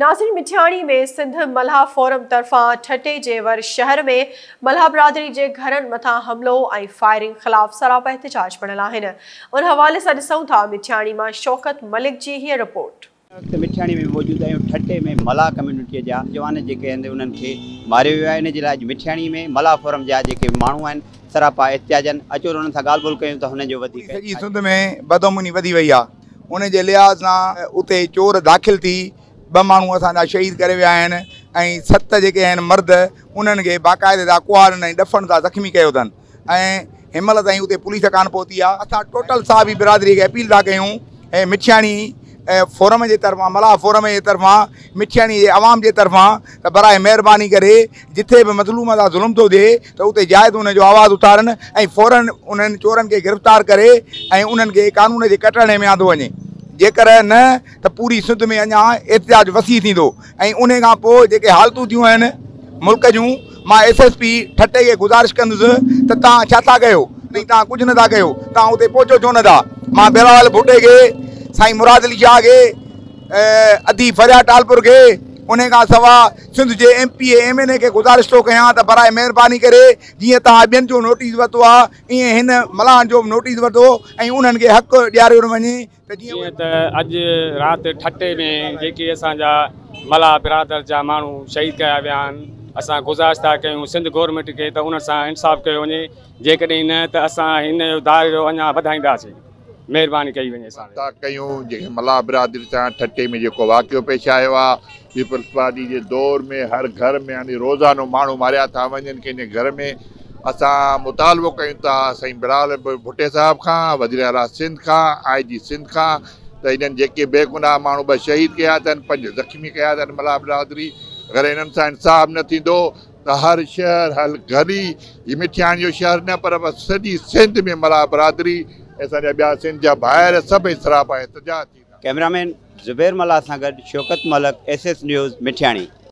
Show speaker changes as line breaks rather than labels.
ناظرين مٺياڻي ۾ سنڌ ملاح فورم طرفان ٺٽي جي ور شهر ۾ ملاح برادري جي گهرن مٿان حملو ۽ فائرنگ خلاف سراپا احتجاج بڻيل آهن. ان حوالي سان ڏسون ٿا مٺياڻي مان شوڪت ملڪ جي هيء رپورٽ.
هن وقت مٺياڻي ۾ موجود آهيون ٺٽي ۾ ملاح ڪميونٽي جا جوان جيڪي آهن انهن کي ماريو ويو آهي ان جي لاء اڄ مٺياڻي ۾ ملاح فورم جا جيڪي ماڻهو آهن سراپا احتجاجن اچو ته انهن سان ڳالهه ٻولهه ڪيون ته هنن جو وڌيڪ
سڄي سنڌ ۾ بدامني وڌي وئي آهي ان جي لحاظ سان اتي چور داخل ٿي ٻه ماڻهو اسان جا شهيد ڪري ويا آهن ۽ ست جيڪي آهن مرد انهن کي باقاعدي سان ڪهاڙن ۽ ڏڦن سان زخمي ڪيو اٿن ۽ هن مهل تائين اتي پوليس ڪانه پهتي آهي. اسان ٽوٽل صحافي برادري کي اپيل ٿا ڪيون ۽ مٺياڻي فورم جي طرفان ملاح فورم جي طرفان مٺياڻي جي عوام جي طرفان ته براء مهرباني ڪري جٿي به مظلوم سان ظلم ٿو ٿئي ته اتي جائز ان جو آواز اٿارن ۽ فورن انهن چورن کي گرفتار ڪري ۽ انهن کي قانون جي ڪٽهڙي ۾ آندو وڃي جيڪر نه ته پوري سنڌ ۾ اڃا احتجاج وسيع ٿيندو ۽ انهي کان پوء جيڪي حالتون ٿيون آهن ملڪ جون مان ايس ايس پي ٺٽي کي گذارش ڪندس ته توهان ڇا ٿا ڪيو ۽ توهان ڪجهه نه ٿا ڪيو توهان اتي پهچو ڇو نه ٿا مان بلاول ڀٽي کي سائين مراد علي شاهه کي ادي فريا ٽالپر کي انهي کان سوا سنڌ جي M P A M N A کي گذارش ٿو ڪيان ته براء مهرباني ڪري جيئن توهان ٻين جو نوٽيس ورتو آهي ائين هن ملاحن جو به نوٽيس ورتو ۽ انهن کي حق ڏياريو وڃي. ته
جيئن ته اڄ رات ٺٽي ۾ جيڪي اسان جا ملاح برادر جا ماڻهو شهيد ڪيا ويا آهن اسان گذارش ٿا ڪيون سنڌ گورنمينٽ کي ته انهن سان انصاف ڪيو وڃي جيڪڏهن نه ته اسان هن جو دائرو اڃا وڌائينداسين مهرباني ڪئي وڃي اسان.
ٿا ڪيون جيڪي ملاح برادري سان ٺٽي ۾ جيڪو واقعو پيش آيو آهي پيپلز پارٽي جي دور ۾ هر گهر ۾ يعني روزانو ماڻهو ماريا ٿا وڃن ڪنهن جي گهر ۾ اسان مطالبو ڪيون ٿا سائين بلاول ڀٽي صاحب کان وزير اعليٰ سنڌ کان آء جي سنڌ کان ته انهن جيڪي بيگناهه ماڻهو ٻه شهيد ڪيا اٿن پنج زخمي ڪيا اٿن ملاح برادري اگر انهن سان انصاف نه ٿيندو ته هر شهر هر گهري هي مٺياڻي جو شهر نه پر سڄي سنڌ ۾ ملاح برادري ۽ اسان جا ٻيا سنڌ جا ڀائر سڀئي سراپا احتجاج ٿيندا.
ڪئميرامين زبير ملاح سان گڏ Shaukat Malik, S S news, Mithiani.